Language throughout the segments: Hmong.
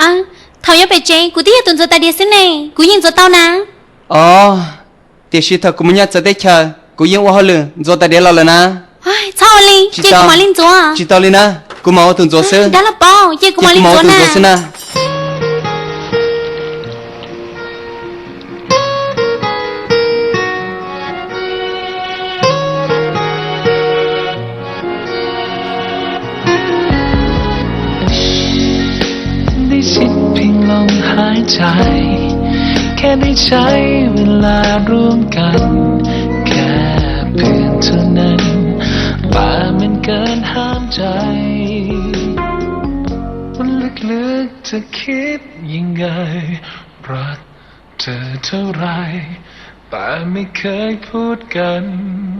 Thaum yuav pem tsev kuv twb yog tus ntxuav tais diav xwb ne, kuv yeej ntxuav tau na. Os, tiam sis thaum kuv mus nyob txawv teb chaws kuv yeej ua hauj lwm ntxuav tais diav los lawm na. Txhob ua li, cia kuv mam li ntxuav. Tsis tau li na, kuv mam ua tus ntxuav xwb. Dab laug paub, cia kuv mam li ntxuav na.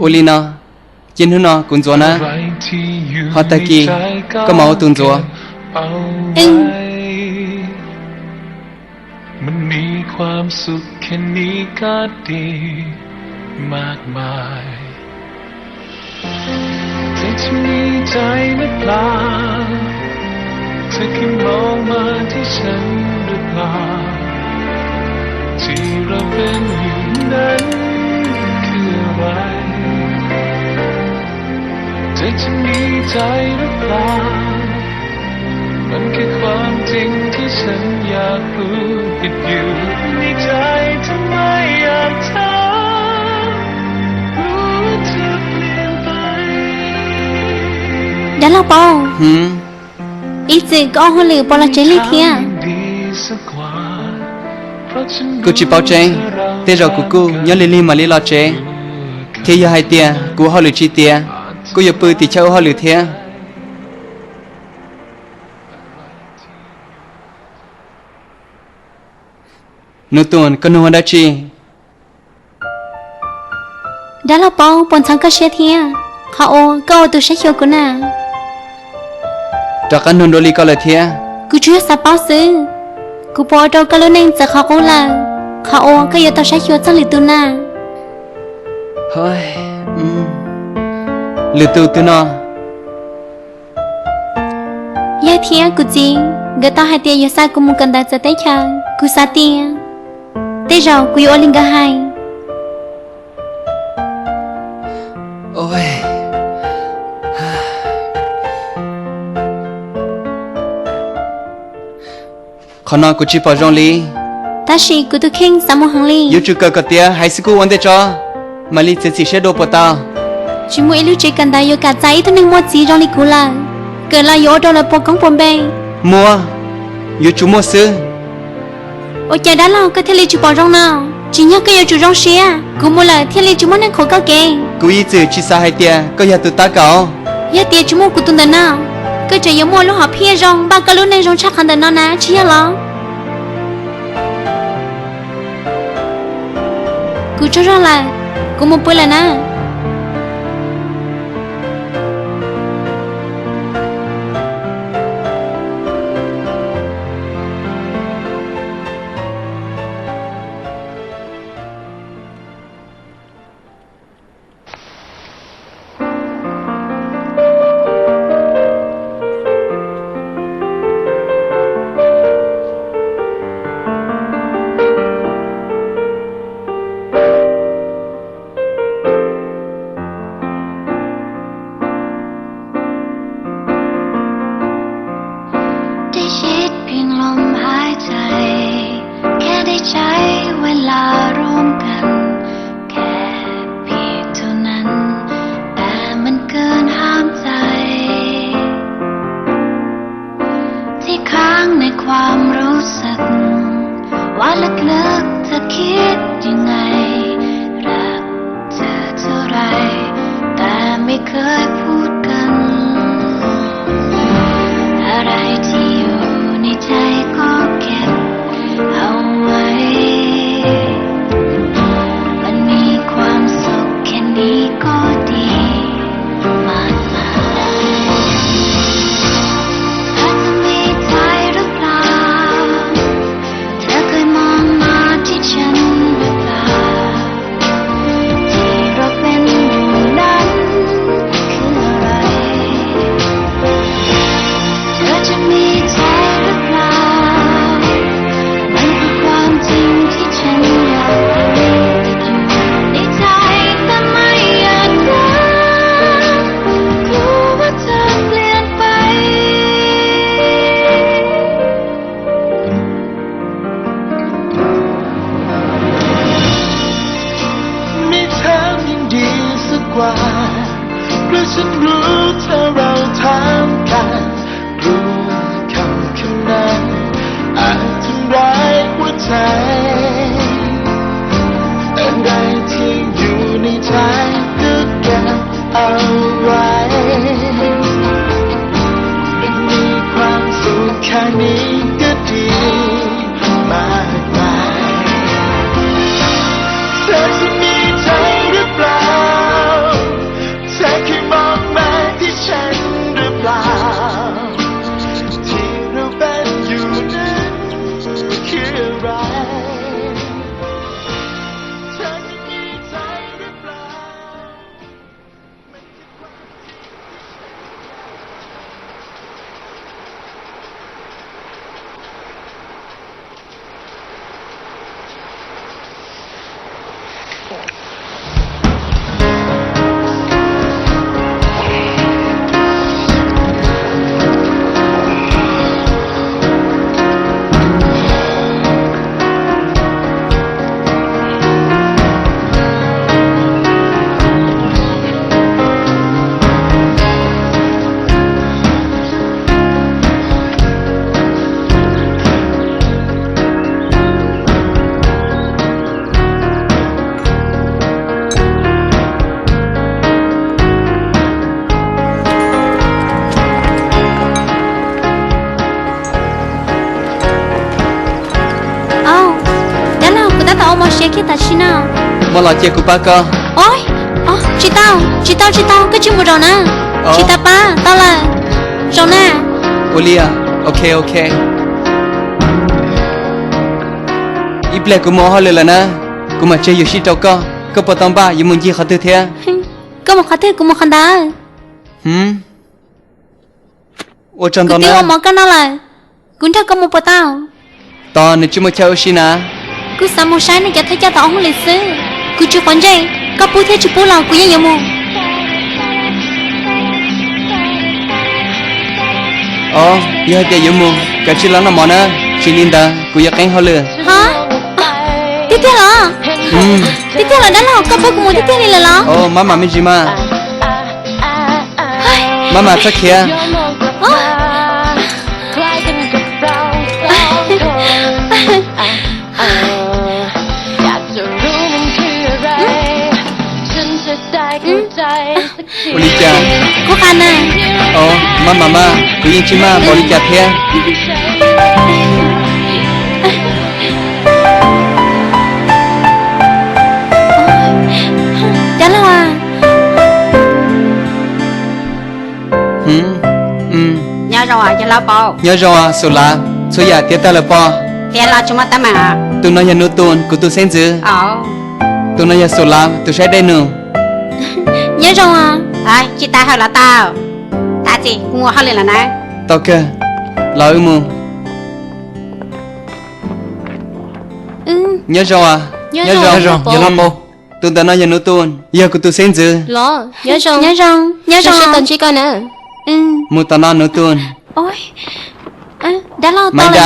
Ua li no, ces hnub no kuv ntxuav na, ho tag kis koj mam ua tus ntxuav. Dab laug paub, ib txwm koj ua hauj lwm puas los tsev lig thiab? Kuv tsis paub tseeb, tej zaum kuv kuj nyob lig lig mam li los tsev, thiab yog hais tias kuv ua hauj lwm tsis tiav, kuj yuav pw tim chaw ua hauj lwm thiab. Nus Tuam, koj nug ua dab tsi? Dab laug paub, puas ntxhov koj siab thiab qhov uas koj ua tus saib xyuas kuv na? Rov qab nug dua li ko lawm thiab. Kuv tsuas yog xav paub xwb, kuv puas ua rau koj lub neej txawv qhov qub lawm, qhov uas koj yuav tau saib xyuas txog lwm tus na? Lwm tus twg no? Yawg thiab kuv txiv nkawd tau hais tias yuav xa kuv mus kawm ntawv txawv teb chaws, kuv xav tias tej zaum kuv yuav ua li nkawd hais. Qhov no kuv tsis pom zoo li. Tab sis kuv tus kheej xav mus heev li. Yuav tsum kawm kom tiav, hais xwb kuj ua ntej tso, mam li txiav txim siab dua puas tau? Tsis muaj ib lub tsev kawm ntawv yuav kam txais ib tug neeg muaj txiv zoo li kuv lawm. Kawm los yuav ua rau lawv puas koob puas npe. Muaj, yuav tsum muaj xwb. Ua cas dab laug koj thiaj li tsis pom zoo no? Tsim nyog koj yuav tsum zoo siab, kuv mus lawm thiaj li tsis muaj neeg qhuas koj kev. Kuv ib txwm tsis xav hais tias koj yog tus tab kaum. Yog tias tsis muaj kuv tus ntawm no, koj tseem yuav muaj lub hom phiaj zoo npaj koj lub neej zoo tshaj qhov ntawm no na, tsis yog los? Kuv tsaug zog lawm, kuv mus pw lawm na. Dej siab เพียงลมหายใจ แค่ได้ใช้เวลาร่วมกัน แค่เพียงเท่านั้น แต่มันเกินห้ามใจ ที่ค้างในความรู้สึก ว่าลึกๆเธอคิดยังไง รักเธอเท่าไร แต่ไม่เคยพูดกัน อะไรที่อยู่ในใจก็เก็บเอาไว้ มันมีความสุขแค่นี้ก็ดีมากมาย เธอจะมีใจหรือเปล่า เธอเคยมองมาที่ฉันหรือเปล่า ที่เราเป็นอยู่นั้นคืออะไร เธอจะมี มากมาย เธอจะมีใจหรือเปล่า เธอเคยมองมาที่ฉันหรือเปล่า ที่เราเป็นอยู่นั้นคืออะไร เธอจะมีใจหรือเปล่า Au, dab laug, kuv tab tom ua mov siav kiag tam sim no. Muaj los cia kuv pab koj. Ov, tsis tau, tsis tau, tsis tau, koj tsis mus zaum na. Tsis tau pab, tau lawm. Zaum na. Ua li, ok, ok. Ib pliag kuv mus ua hauj lwm lawm na, kuv mam tseg yuam sij rau koj. Koj puas tau npaj yuav mus ncig qhov twg thiab? Koj mus qhov twg kuv mus qhov ntawd. Ua tsaug ntau na. Kuv twb ua mov koj noj lawm, kuv nrog koj mus puas tau? Tos nws tsis muaj chaw ua si na. Kuv xav mus saib nej cov thawj coj tau ua hauj lwm xwb. Kuv tsis quav ntsej, koj pub thiab tsis pub los kuv yeej yuav mus. Os, yog hais tias yuav mus, kav tsij los noj mov na, tsis li ntawd kuv yuav qeeb hauj lwm. Tiag tiag los? Tiag tiag los dab laug, koj pub kuv mus tiag tiag li lawm los? Maj mam me ntsis mas. Maj mam txhob khiav. Ua li cas? Kuv qab na. Maj mam mas, kuv yeej tsis maj npaum li cas thiab. Dab laug. Nyob zoo, yog Lauj Paus. Nyob zoo, Xus Lav. Txhua yam tiav tag lawm pob? Tiav los tsis muaj teeb meem. Tus no yog Nub Tus, kuv tus xeeb ntxwv. Tus no yog Xus Lav, tus saib dej nus. Nyob zoo. Tsis tas hawm los tau. Tag txi, kuv mus hauj lwm lawm na. Tau kawg, los wb mus. Nyob zoo. Nyob zoo, yog Lauj Paus. Tus ntawm no yog Nub Tus, yog kuv tus xeeb ntxwv. Nyob zoo, nyob zoo. Mus tom no Nub Tus. Maiv Dab,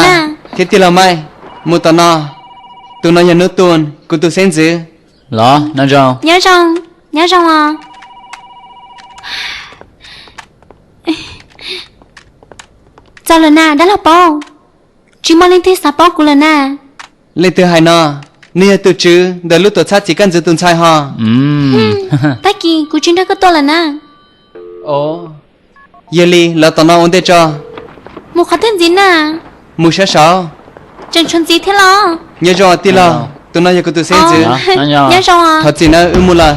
thiab tij laug Maiv, mus tom no. Tus no yog Nub Tus, kuv tus xeeb ntxwv. Los, nyob zoo. Nyob zoo os. Txaus lawm na dab laug Paus. Tsis muaj leej twg xav paub kuv lawm na. Leej twg hais no? Nws yog tus tswv ntawm lub tuam txhab txiv kaj ntxwv tus ntxhais hos. Tag kis kuv tsis nrog koj tuaj lawm na. Yog li lawv tom no ua ntej tso. Mus qhov twg ntxiv na? Mus sab saud. Tseem tshuav ntxiv thiab los? Nyob zoo tij laug, tus no yog kuv tus xeeb ntxwv. Nyob zoo. Thov txim na, wb mus lawm.